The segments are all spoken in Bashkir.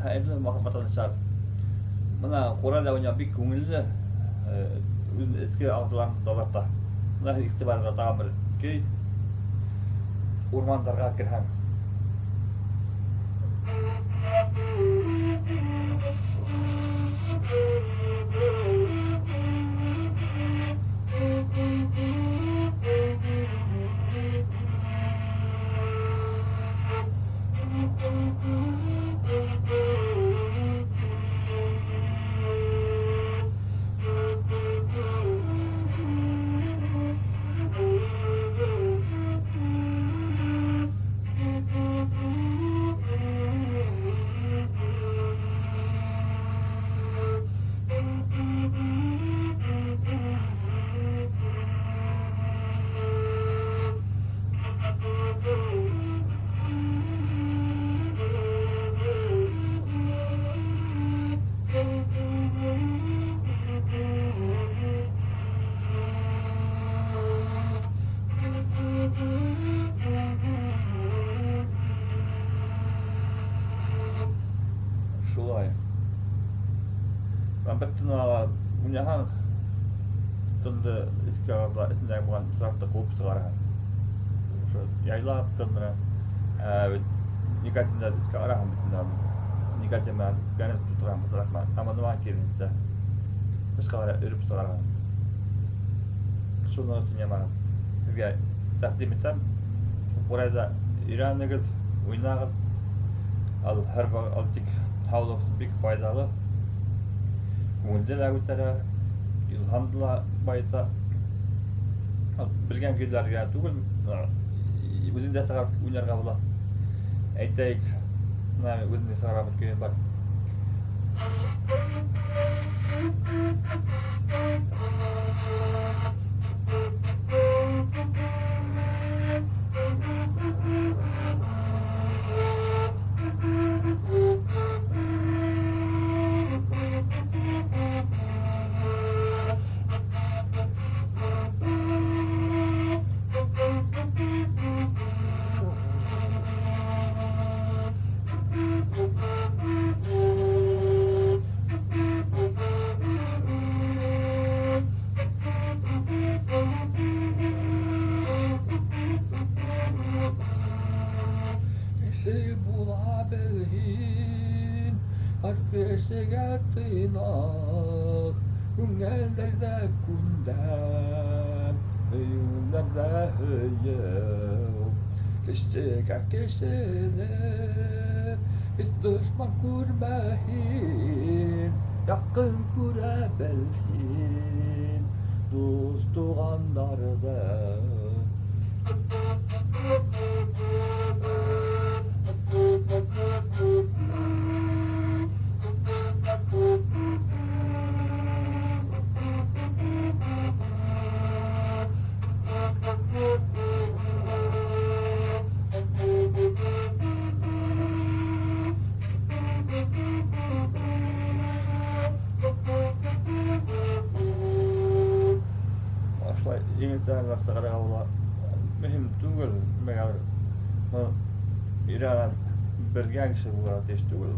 Ватандаштар. Бына ҡурайҙа уйнау бик күңелле, үҙ эске ағзаларыңды таҙарта. Бына һеҙ иғтибарға тағы бер көй. Урмандарға керһәң. Шулай. Бер тын уйнаһаң, тынды эскә ағыҙа, эсендәге булған пысаҡты ҡыуып сығараһың. Ошо яйлап тын менән, бит никотинды эскә араһың бит инде аны. Никотин менән үпкәне тутырған пысаҡ менән. Һәм уны киренсә, тышҡа ҡарай өрөп сығараһың. Шуның өсөн яман һеҙгә тәҡдим итәм. Ҡурайҙа өйрәнегеҙ, уйнағыҙ. Ал һәр ал тик һаулыҡ өсөн бик файҙалы. Күңелде лә күтәрә, илһамды ла байыта. Белгән көйләргә түгел, үҙең дә сығарып уйнарға була. Әйтәйек, бына үҙемдең сығарған бер көйөм бар. Кешегә тыйнаҡ, күңелдәрҙә күндәм, һөйөүҙәрҙә һөйөү. Кешегә кешене һис дошман күрмәһен, яҡын күрә белһен дуҫ туғандарҙы. Еңелсә сығарырға була. Мөһим түгел, мәгәр өйрәнә белгән кеше булырға тейеш түгел.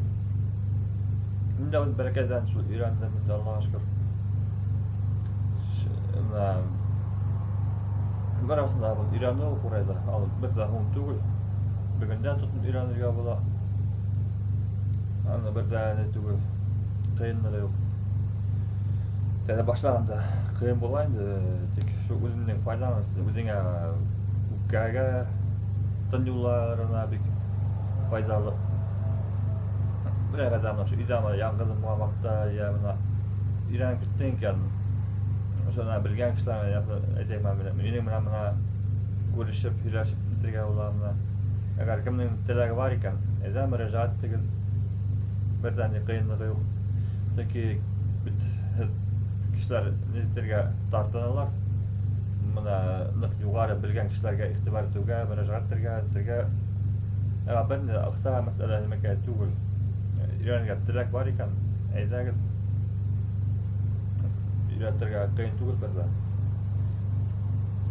Мин дә үҙ бәләкәйҙән шул өйрәндем инде, Аллаға шөкөр. Бына барыһын да был өйрәнеү ҡурайҙа, ал бер ҙә һуң түгел. Бөгөндән тотоп өйрәнергә була. Аны бер ҙә ни түгел, ҡыйынлығы юҡ. Тәҙә башлағанда ҡыйын була инде, тик шул үҙеңдең файҙаң өсөн, үҙеңә үпкәгә, тын юлларына бик файҙалы. Берәй ҡәҙәм ошо өйҙә яңғыҙың булған ваҡытта, йә бына өйрәнеп киттең икән, ошоны белгән кешеләр менән, әйтәйек, минең менән бына күрешеп, һөйләшеп китергә була бына. Әгәр кемдең теләге бар икән, әйҙә мөрәжәғәт итегеҙ. Бер ҙә ни ҡыйынлығы юҡ. Сөнки бит һеҙ кешеләр ни итергә тартыналар. Бына ныҡ юғары белгән кешеләргә иғтибар итеүгә, мөрәжәғәт итергә, бер ни аҡса мәсьәләһе нимәкәй түгел. Өйрәнергә теләк бар икән, әйҙәгеҙ. Өйрәтергә ҡыйын түгел бер ҙә.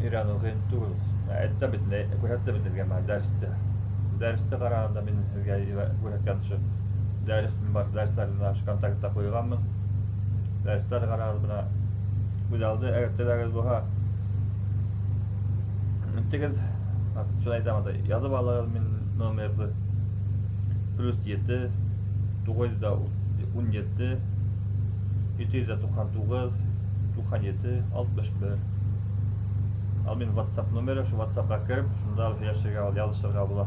Өйрәнеү ҡыйын түгел. Әйтте бит, күрһәтте бит һеҙгә мына дәресте. Дәресте ҡарағанда мин һеҙгә күрһәткән ошо Дәресем бар, дәресләрен контактта ҡуйғанмын. Дәрестәр ҡарағыҙ бына. Үҙ алды, әгәр теләгегеҙ булһа, итегеҙ. Шуны әйтәм, яҙып алығыҙ мин номерҙы. +7 917 299 97 61. Ал мин WhatsApp номеры, шу WhatsAppҡа кереп, шунда һөйләшергә, яҙышырға була.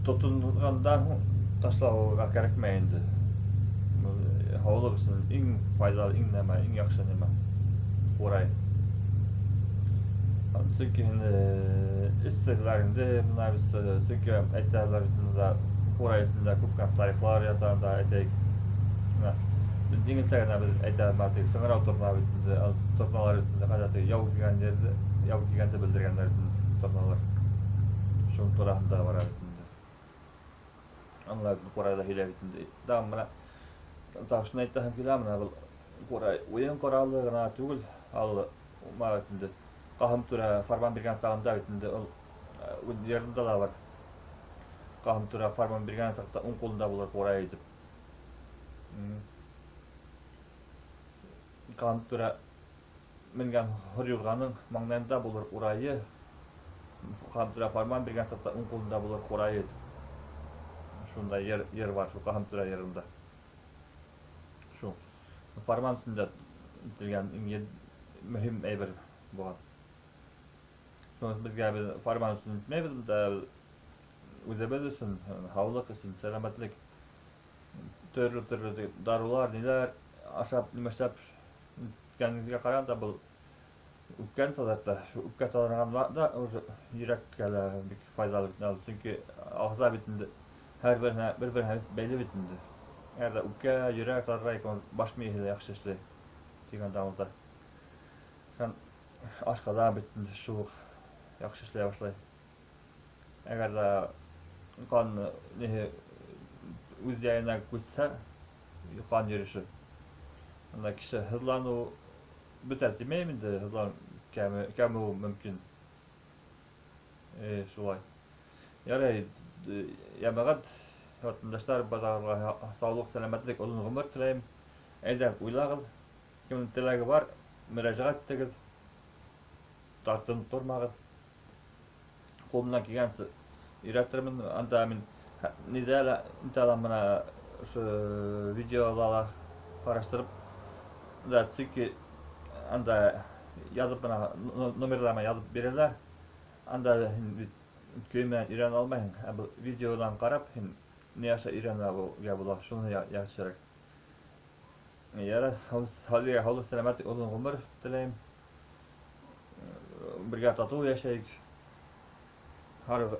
Тотонғандан һуң ташлауға кәрәкмәй инде. Һаулыҡ өсөн иң файҙалы, иң нәмә, иң яҡшы нәмә ҡурай. Сөнки инде эс серҙәреңде бына сөнки әйтәләр бит инде, ҡурай эсендә күп кенә тарихлар ята, анда әйтәйек. Бына еңелсә генә беҙ әйтәбеҙ, бына теге сыңрау торна бит инде, ал торналар бит инде, ҡайҙа теге яу килгән ерҙе, яу килгәнде белдергәндәр бит инде торналар. Шуның тураһында бара бит инде. Аңлап ҡурайҙа һөйләй бит инде. Тағы бына тағы шуны әйтәһем килә, бына был ҡурай уйын ҡоралы ғына түгел, ал бына бит инде Ҡаһым түрә фарман биргән сағында бит инде ул үҙ йырында ла бар. Ҡаһым түрә фарман биргән саҡта уң ҡулында булыр ҡурай итеп. Ҡаһым түрә менгән һор юрғаның маңлайында булыр урайы. Ҡаһым түрә фарман биргән саҡта уң ҡулында булыр ҡурайы итеп. Шундай ер бар, шул Ҡаһым түрә йырында. Шул фарман өҫтөндә ителгән иң мөһим әйбер булған. Шуны беҙгә беҙ фарман өсөн итмәйбеҙ, бында үҙебеҙ өсөн, һаулыҡ өсөн, сәләмәтлек, төрлө-төрлө дарыулар, ниләр ашап, нимәшләп иткәнгә ҡарағанда был үпкәне таҙарта. Шул үпкә таҙарғанда уже йөрәккә лә бик файҙалы бит инде. Сөнки ағза бит инде һәр береһенә бер-береһенә бәйле бит инде. Әгәр ҙә үпкә, йөрәк таҙара икән, баш мейеһе лә яҡшы эшләй тигәнде аңлата. Һәм ашҡаҙан бит инде шул уҡ яҡшы эшләй башлай. Әгәр ҙә ҡан ниһе үҙ яйына күсһә, ҡан йөрөшө, унда кеше һыҙланыу бөтә тимәйем инде, һыҙланыу кәмеүе мөмкин. Шулай. Ярай, йәмәғәт, ватандаштар, баҙарға һаулыҡ, сәләмәтлек, оҙон ғүмер теләйем. Әйҙә, уйлағыҙ. Кемдең теләге бар, мөрәжәғәт итегеҙ. Тартынып тормағыҙ. Ҡулымдан килгәнсә өйрәтермен. Анда мин ниҙә лә, ниҙә лә бына ошо видеола ла ҡараштырып, да, сөнки анда яҙып бына номерҙар менән яҙып бирәләр. Анда һин бит көй менән өйрәнә алмайһың. Ә был видеодан ҡарап, һин ни аша өйрәнергә була, шуны яҡшыраҡ. Ярай, һаулыҡ, сәләмәтлек, оҙон ғүмер теләйем. Бергә татыу йәшәйек. Һарығыҙ.